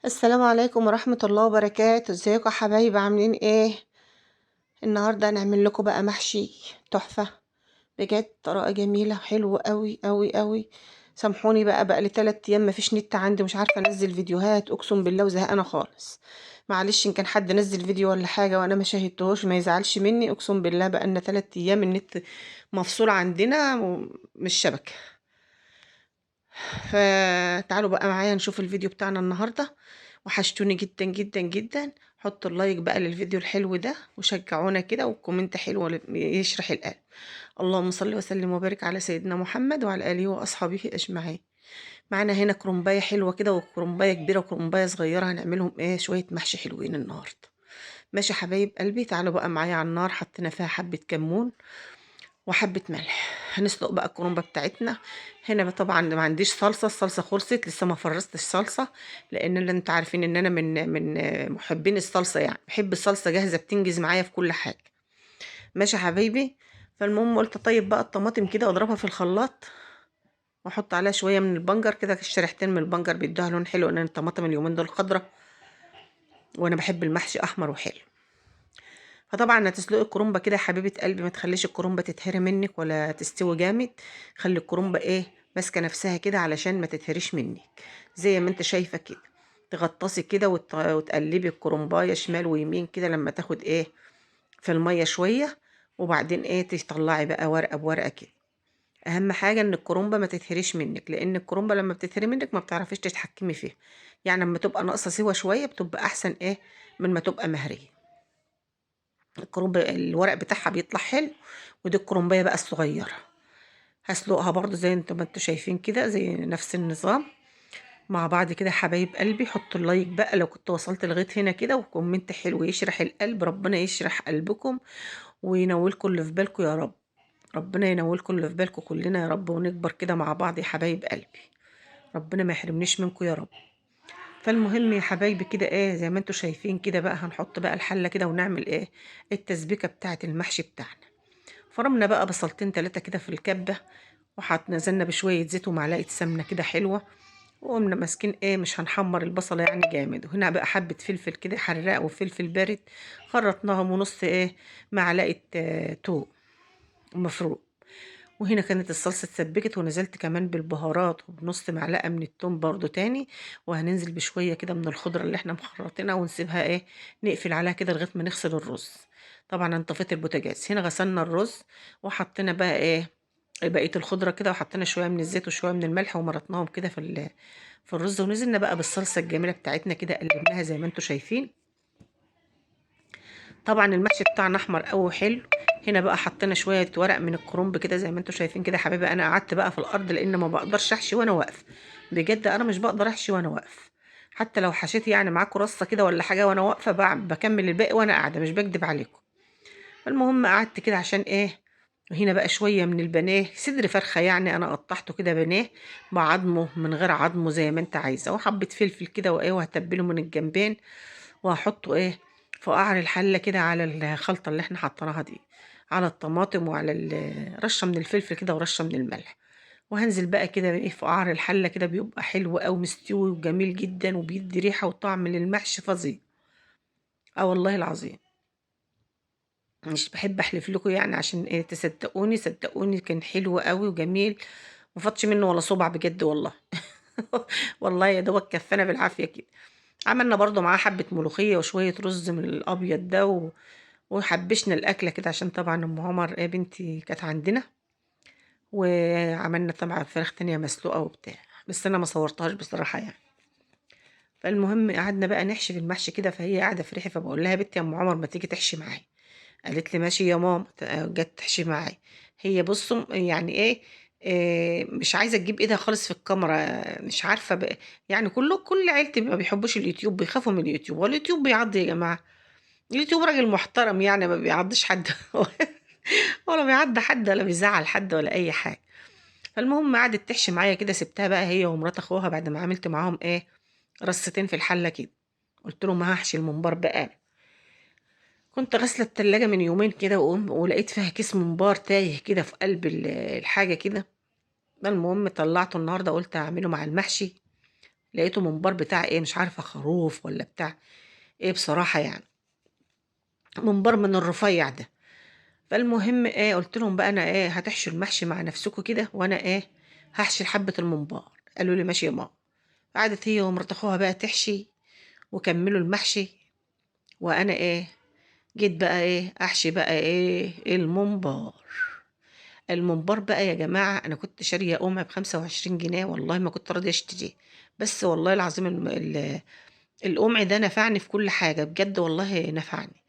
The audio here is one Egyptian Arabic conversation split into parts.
السلام عليكم ورحمة الله وبركاته. ازيكم يا حبايبي؟ عاملين ايه؟ النهاردة هنعمل لكم بقى محشي تحفة بجد، طريقة جميلة حلوة قوي قوي قوي. سامحوني بقى لي 3 ايام مفيش نت عندي ومش عارفة انزل فيديوهات، اقسم بالله وزهقانة خالص. معلش ان كان حد نزل فيديو ولا حاجة وانا ما شاهدتهوش ما يزعلش مني، اقسم بالله بقى لنا 3 ايام النت مفصول عندنا ومش شبكة. فتعالوا بقى معايا نشوف الفيديو بتاعنا النهاردة. وحشتوني جدا جدا جدا. حطوا ال like بقى للفيديو الحلو ده وشجعونا كده، وال comment حلو يشرح القلب. اللهم صل وسلم وبارك على سيدنا محمد وعلى اله واصحابه اجمعين. معانا هنا كرنبايه حلوة كده، وكرنبايه كبيرة وكرنبايه صغيرة، هنعملهم ايه شوية محشي حلوين النهارده. ماشي حبايب قلبي، تعالوا بقى معايا على النار. حطينا فيها حبه كمون وحبه ملح. هنسلق بقى الكرنبه بتاعتنا. هنا طبعا ما عنديش صلصه، الصلصه خلصت لسه ما فرزتش صلصه، لان انتوا عارفين ان انا من محبين الصلصه، يعني بحب الصلصه جاهزة بتنجز معايا في كل حاجة. ماشي يا حبايبي. فالمهم قلت طيب بقى الطماطم كده واضربها في الخلاط واحط عليها شوية من البنجر كده، شريحتين من البنجر بيدوها لون حلو، لان الطماطم اليومين دول خضرة وانا بحب المحشي احمر وحلو. فطبعا هتسلقي الكرنبه كده يا حبيبه قلبي، ما تخليش الكرنبه تتهري منك ولا تستوي جامد، خلي الكرنبه ايه ماسكه نفسها كده علشان ما تتهريش منك. زي ما انت شايفه كده تغطسي كده وتقلبي الكرنبايه شمال ويمين كده لما تاخد ايه في المية شوية، وبعدين ايه تطلعي بقى ورقة بورقه كده. اهم حاجة ان الكرنبه ما تتهريش منك، لان الكرنبه لما بتتهري منك ما بتعرفيش تتحكمي فيها، يعني لما تبقى ناقصه سوا شوية بتبقى احسن ايه من ما تبقى مهريه. الكرنبه الورق بتاعها بيطلع حلو. ودي الكرنبايه بقى الصغيرة هسلقها برضو زي انتوا ما انتوا شايفين كده، زي نفس النظام مع بعض كده حبايب قلبي. حطوا ال like بقى لو كنت وصلت لغاية هنا كده، و comment حلو يشرح القلب. ربنا يشرح قلبكم وينولكم اللي في بالكم يا رب، ربنا ينولكم اللي في بالكم كلنا يا رب، ونكبر كده مع بعض يا حبايب قلبي، ربنا ما يحرمنيش منكم يا رب. فالمهم يا حبايبي كده ايه زي ما انتوا شايفين كده بقى، هنحط بقى الحلة كده ونعمل ايه التسبيكه بتاعه المحشي بتاعنا. فرمنا بقى بصلتين 3 كده في الكبه، وحط نزلنا بشوية زيت ومعلقة سمنه كده حلوة، وقمنا ماسكين ايه مش هنحمر البصله يعني جامد. وهنا بقى حبه فلفل كده حراق وفلفل بارد خرطناهم، ونص ايه معلقه توم مفروم. وهنا كانت الصلصه اتسبكت، ونزلت كمان بالبهارات وبنص معلقه من التوم برضو تاني، وهننزل بشوية كده من الخضرة اللي احنا مخرطينها، ونسيبها ايه نقفل عليها كده لغاية ما نغسل الرز. طبعا انا طفيت البوتاجاز. هنا غسلنا الرز وحطينا بقى ايه بقية الخضرة كده، وحطينا شوية من الزيت وشوية من الملح ومرطناهم كده في الرز، ونزلنا بقى بالصلصه الجميلة بتاعتنا كده، قلبناها زي ما انتم شايفين. طبعا المحشي بتاعنا احمر قوي وحلو. هنا بقى حطينا شوية ورق من الكرنب كده زي ما انتم شايفين كده يا حبايبي. انا قعدت بقى في الارض لان ما بقدرش احشي وانا واقفة، بجد انا مش بقدر احشي وانا واقفة، حتى لو حشيت يعني معاكم رصه كده ولا حاجة وانا واقفة بكمل الباقي وانا قاعدة، مش بكدب عليكم. المهم قعدت كده عشان ايه. وهنا بقى شوية من البانيه، صدر فرخة يعني انا قطعته كده بانيه بعظمة من غير عظمه زي ما انت عايزه، وحبه فلفل كده وايه، وهتبله من الجنبين وهحطه ايه في قعر الحلة كده على الخلطة اللي احنا حطيناها دي، على الطماطم وعلى رشه من الفلفل كده ورشه من الملح. وهنزل بقى كده ايه في قعر الحلة كده، بيبقى حلو قوي مستوي وجميل جدا، وبيدي ريحه وطعم للمحشي فظيع. والله العظيم مش بحب احلف لكم يعني عشان ايه تصدقوني، صدقوني كان حلو قوي وجميل، ما فاتش منه ولا صبع بجد والله. والله يا دوبك كفانا بالعافية كده. عملنا برضو معاه حبه ملوخية وشوية رز من الابيض ده، وحبشنا الاكلة كده عشان طبعا ام عمر ايه بنتي كانت عندنا. وعملنا طبعا فراخ تانية مسلوقة وبتاع، بس انا ما صورتهاش بصراحة يعني. فالمهم قعدنا بقى نحشي في المحشي كده، فهي قاعدة في ريحي، فبقول لها يا بنتي يا ام عمر ما تيجي تحشي معايا. قالت لي ماشي يا ماما، جت تحشي معايا. هي بصوا يعني ايه، مش عايزه تجيب ايدها خالص في الكاميرا، مش عارفه بقى يعني كل عيلتي ما بيحبوش اليوتيوب، بيخافوا من اليوتيوب. واليوتيوب بيعض يا جماعة، اليوتيوب راجل محترم يعني ما بيعضش حد ولا بيعض حد ولا بيزعل حد ولا اي حاجة. فالمهم قعدت تحشي معايا كده، سبتها بقى هي ومرات اخوها بعد ما عملت معاهم ايه رصتين في الحلة كده. قلت لهم هحشي الممبار بقى. كنت غاسله التلاجة من يومين كده ولقيت فيها كيس ممبار تايه كده في قلب الحاجة كده. المهم طلعته النهارده قلت هعمله مع المحشي. لقيته ممبار بتاع ايه مش عارفه، خروف ولا بتاع ايه بصراحة، يعني ممبار من الرفيع ده. فالمهم ايه، قلت لهم بقى انا ايه هتحشوا المحشي مع نفسكم كده، وانا ايه هحشي حبه الممبار. قالوا لي ماشي يا ماما. قعدت هي ومرات اخوها بقى تحشي وكملوا المحشي، وانا ايه جيت بقى ايه احشي بقى ايه الممبار. الممبار بقى يا جماعة انا كنت شاريه قمع ب25 جنيه، والله ما كنت راضية اشتريه، بس والله العظيم القمع ده نفعني في كل حاجة بجد، والله نفعني.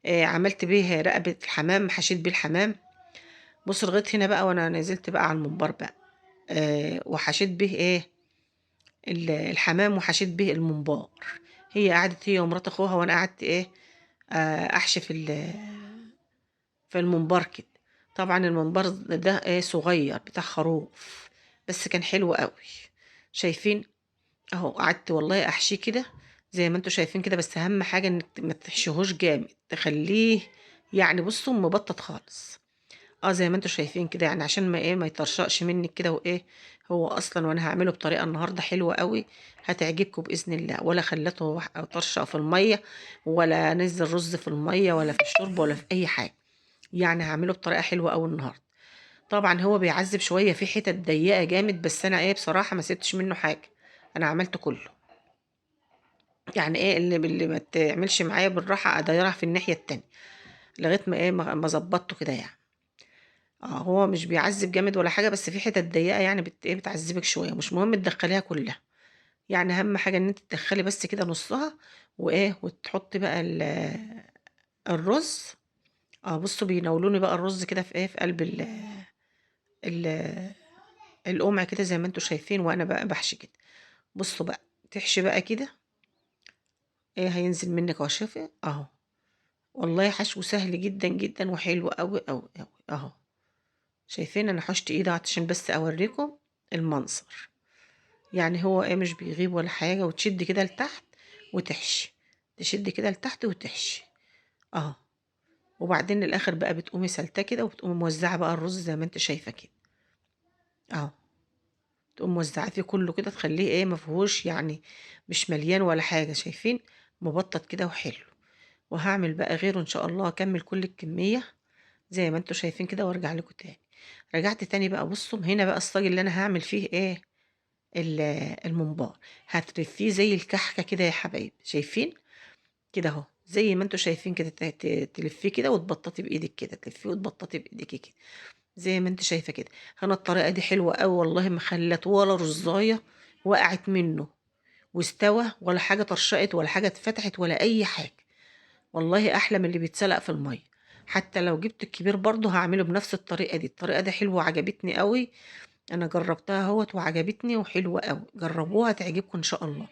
عملت بيه رقبة الحمام، حشيت بيه الحمام. بص لغاية هنا بقى، وانا نزلت بقى على الممبار بقى، وحشيت به ايه الحمام، وحشيت به الممبار. هي قعدت هي ومرات اخوها، وانا قعدت ايه احشي في الممبار كده. طبعا الممبار ده ايه صغير بتاع خروف، بس كان حلو قوي. شايفين اهو، قعدت والله احشيه كده زي ما انتوا شايفين كده، بس اهم حاجة انك ما تحشيهوش جامد، تخليه يعني بصوا مبطط خالص، زي ما انتوا شايفين كده، يعني عشان ما ايه ما يطرشقش منك كده. وايه هو اصلا، وانا هعمله بطريقة النهارده حلوة قوي هتعجبكم باذن الله، ولا خلته طرشق في المية، ولا نزل رز في المية، ولا في الشوربة، ولا في اي حاجة. يعني هعمله بطريقة حلوة قوي النهارده. طبعا هو بيعذب شوية في حتت ضيقه جامد، بس انا ايه بصراحة ما سبتش منه حاجة، انا عملته كله. يعني ايه اللي ما تعملش معايا بالراحة اديرها في الناحية التانية لغاية ما ايه ما ظبطته كده يعني. هو مش بيعذب جامد ولا حاجة، بس في حتت ضيقه يعني ايه بتعذبك شوية، مش مهم تدخليها كلها، يعني اهم حاجة ان انت تدخلي بس كده نصها، وايه وتحطي بقى الرز. بصوا بيناولوني بقى الرز كده في ايه في قلب القمع كده زي ما انتوا شايفين، وانا بقى بحشي كده. بصوا بقى تحشي بقى كده ايه هينزل منك اهو، شوفي اهو، والله حشو سهل جدا جدا وحلو قوي قوي قوي اهو. شايفين انا حشت ايدي عشان بس اوريكم المنظر، يعني هو ايه مش بيغيب ولا حاجة. وتشد كده لتحت وتحشي، تشد كده لتحت وتحشي اهو. وبعدين الاخر بقى بتقومي سلتة كده، وبتقومي موزعة بقى الرز زي ما انت شايفه كده اهو، تقوم موزعاه فيه كله كده، تخليه ايه ما فيهوش يعني مش مليان ولا حاجة، شايفين مبطط كده وحلو. وهعمل بقى غيره ان شاء الله، اكمل كل الكمية زي ما انتوا شايفين كده وارجع لكم تاني. رجعت تاني بقى، بصوا هنا بقى الصاج اللي انا هعمل فيه ايه الممبار، هتلفيه زي الكحكه كده يا حبايب، شايفين كده اهو زي ما انتوا شايفين كده، تلفيه كده وتبططي بايدك كده، تلفيه وتبططي بايدك كده زي ما انت شايفه كده. انا الطريقة دي حلوة قوي والله، ما خلت ولا رزايه وقعت منه واستوى، ولا حاجة طرشقت ولا حاجة اتفتحت ولا اي حاجة، والله احلى من اللي بيتسلق في المية. حتى لو جبت الكبير برضه هعمله بنفس الطريقة دي، الطريقة دي حلوة وعجبتني قوي، انا جربتها اهوت وعجبتني وحلوه قوي، جربوها تعجبكم ان شاء الله.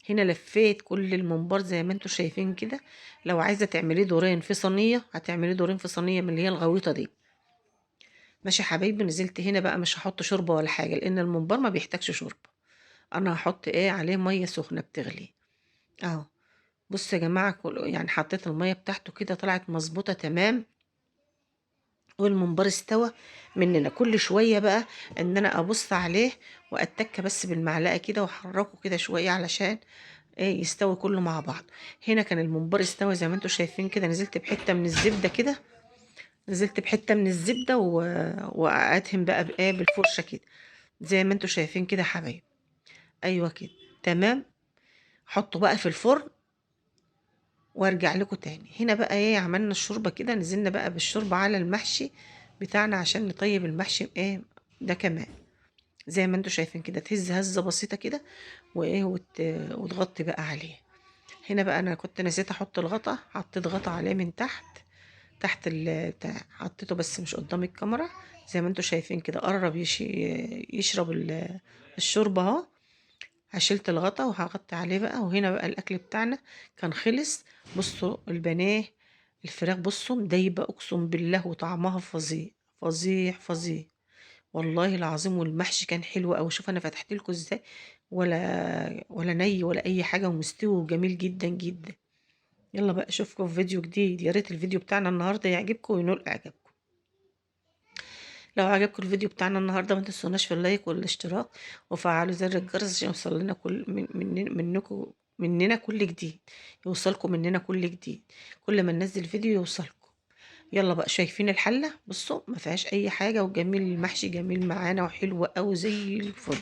هنا لفيت كل الممبار زي ما انتوا شايفين كده. لو عايزه تعمليه دورين في صينية هتعمليه دورين في صينية من اللي هي الغويطه دي، ماشي يا حبايبي. نزلت هنا بقى مش هحط شوربة ولا حاجة، لان الممبار ما بيحتاجش شوربة، انا هحط ايه عليه مية سخنة بتغلي اهو. بصوا يا جماعة، يعني حطيت المية بتاعته كده طلعت مظبوطة تمام، والممبار استوى مننا. كل شوية بقى ان انا ابص عليه واتك بس بالمعلقه كده واحركه كده شوية علشان ايه يستوي كله مع بعض. هنا كان الممبار استوى زي ما انتوا شايفين كده، نزلت بحته من الزبدة كده، نزلت بحته من الزبدة وادهن بقى بايه بالفرشه كده زي ما انتوا شايفين كده يا حبايب. ايوه كده تمام. حطه بقى في الفرن وارجع لكم تاني. هنا بقى ايه عملنا الشوربة كده، نزلنا بقى بالشوربه على المحشي بتاعنا عشان نطيب المحشي ايه ده كمان زي ما انتوا شايفين كده، تهز هزه بسيطة كده وايه وتغطي بقى عليه. هنا بقى انا كنت نسيت احط الغطا، حطيت غطا عليه من تحت، تحت بتاع، حطيته بس مش قدام الكاميرا زي ما انتوا شايفين كده. قرب يشرب الشوربة اهو. هشيلت الغطا وهغطي عليه بقى. وهنا بقى الاكل بتاعنا كان خلص. بصوا البانيه الفراخ بصوا مدايبه اقسم بالله، وطعمها فظيع فظيع فظيع والله العظيم. والمحشي كان حلو قوي. شوف انا فتحت لكم ازاي، ولا ني ولا اي حاجة، ومستوي وجميل جدا جدا. يلا بقى اشوفكم في فيديو جديد. يا ريت الفيديو بتاعنا النهارده يعجبكم وينول اعجابكم. لو عجبكم الفيديو بتاعنا النهارده ما تنسوناش في ال like والاشتراك، وفعلوا زر الجرس عشان يوصل لنا كل من من منكم مننا كل جديد، يوصلكم مننا كل جديد، كل ما ننزل فيديو يوصلكم. يلا بقى شايفين الحلة؟ بصوا ما فيهاش اي حاجة، وجميل المحشي جميل معانا وحلو قوي زي الفل.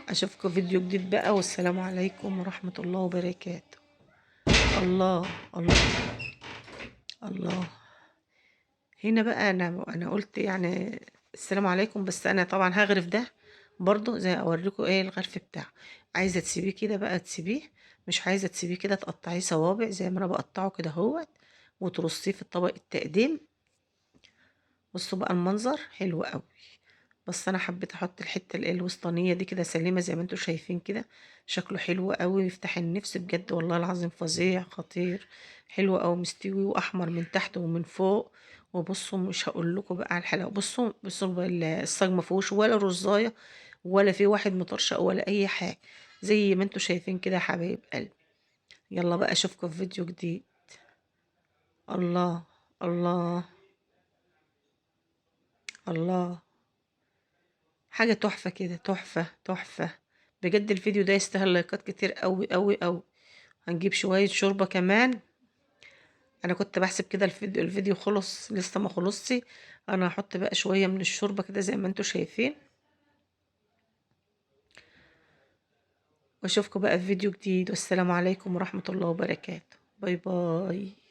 اشوفكم فيديو جديد بقى، والسلام عليكم ورحمة الله وبركاته. الله الله الله. هنا بقى انا قلت يعني السلام عليكم، بس انا طبعا هغرف ده برضو زي اوريكم ايه الغرف بتاعه. عايزه تسيبيه كده بقى تسيبيه، مش عايزه تسيبيه كده تقطعيه صوابع زي ما انا بقطعه كده اهوت، وترصيه في الطبق التقديم. بصوا بقى المنظر حلو قوي. بس انا حبيت احط الحتة الوسطانيه دي كده سليمة زي ما انتم شايفين كده، شكله حلو قوي يفتح النفس بجد والله العظيم، فظيع خطير، حلو قوي، مستوي واحمر من تحت ومن فوق. وبصوا مش هقول لكم بقى على الحلاوة، بصوا الصاج ما فيهوش ولا رزايه ولا في واحد مطرشق ولا اي حاجة، زي ما انتم شايفين كده يا حبايب قلبي. يلا بقى اشوفكم في فيديو جديد. الله الله الله، حاجة تحفة كده، تحفة تحفة بجد. الفيديو ده يستاهل لايكات كتير قوي قوي قوي. هنجيب شوية شوربة كمان، انا كنت بحسب كده الفيديو خلص، لسه ما خلصش. انا هحط بقى شوية من الشوربة كده زي ما انتم شايفين، واشوفكم بقى في فيديو جديد. والسلام عليكم ورحمة الله وبركاته. bye bye.